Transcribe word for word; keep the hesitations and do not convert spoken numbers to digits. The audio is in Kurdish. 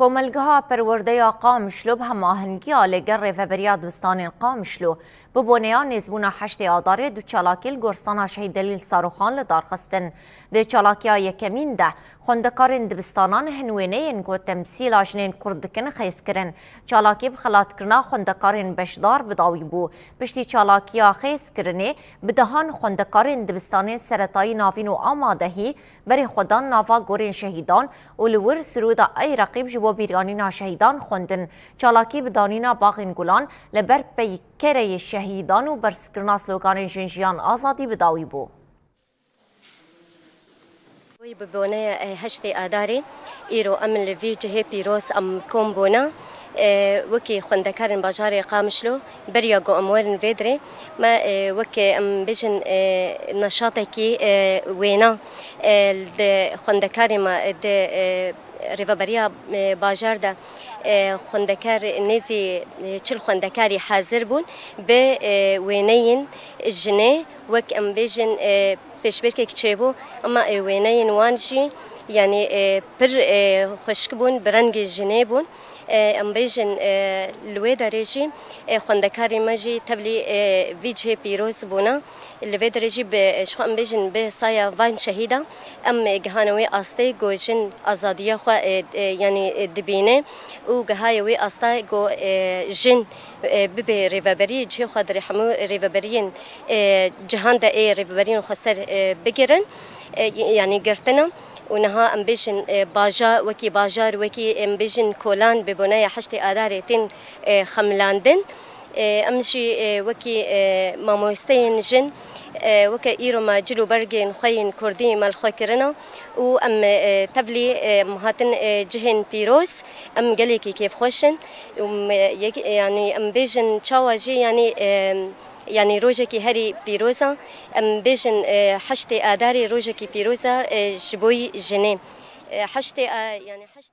Komelgeha Perwerdeya Qamişlo bi hemahengiya li gel Rêveberiya Dibistanên Qamişlo bi boneya nêzbûna heştê Adarê du çalakî li Goristana Şehîd Delîl Saroxan li dar xistin. Di çalakiya yekemîn de xwendekarên dibistanan hin wêneyên ku temsîla jinên Kurd dikin xêz kirin. Çalakî bi xelatkirina xwendekarên beşdar bi dawî bû. Piştî çalakiya xêzkirinê bi dehan xwendekarên dibistanên seretayî navîn û amadehî berê xwe dan nava gorên şehîdan û li wir sirûda Ey Reqîb ji bo bîranîna şehîdan xwendin. Çalakî bi danîna baxên gulan li ber peykereyê şehîdan û berzkirina sloganên Jin Jiyan Azadî bi dawî bû. Wî bi boneya, e, heştê Adarê, îro em li vî cihê pîroz em kom bûne. E, wekî xwendekarên bajarê Qamişlo, beriya ku em werin vê dirê, me, e, wek, e, em bêjin, e, neşatekî, e, wêna, e, di xwendekarê me, e, di, e, rêveberiya, e, bajar de, e, xwendekar, nêzî, e, çil xwendekarî hazir bûn bi, e, wêneyên jinê, wek em bêjin, e, pêşbirkek çêbû, ema, e, wêneyên wan jî, yanî, e, pir, e, xweşik bûn, bi rengê jinê bûn. E, em bêjin, e, li wê derê jî, e, xwendekarê me jî tevlî, e, vî cihê pîroz bûne. Li vê derê jî bi, ji xwe em bêjin, bi saya van şehîda em, e, gihane wê astê ku jin azadiya xwe, e, e, yanî, e, dibîne û gihaye wê asta ku, e, jin, e, bibe rêveberî cihê xwe dirê hemû rêveberiyên, e, cihan de ê rêveberiyên xweser, e, bigirin, e, yanî girtine. Û niha em bêjin, e, bajar, wekî bajar, wekî em bêjin kolan bi boneya heştê Adarê tên, e, xemilandin. E, em jî, e, wekî, e, mamosteyên jin, e, weke îro me cil û bergên xwe yên kurdî me li xwe kirine û em, e, tevlî, e, em hatin, e, cihên pîroz, em gelekî kêfxweş in. Û me yek, yanî em bêjin çawa jî, yanî, e, yanî rojekî herî pîroz e. Em bêjin, e, heştê Adarê rojekî pîroz e, e, ji bo jinê. E, heştê, e, yanî heşt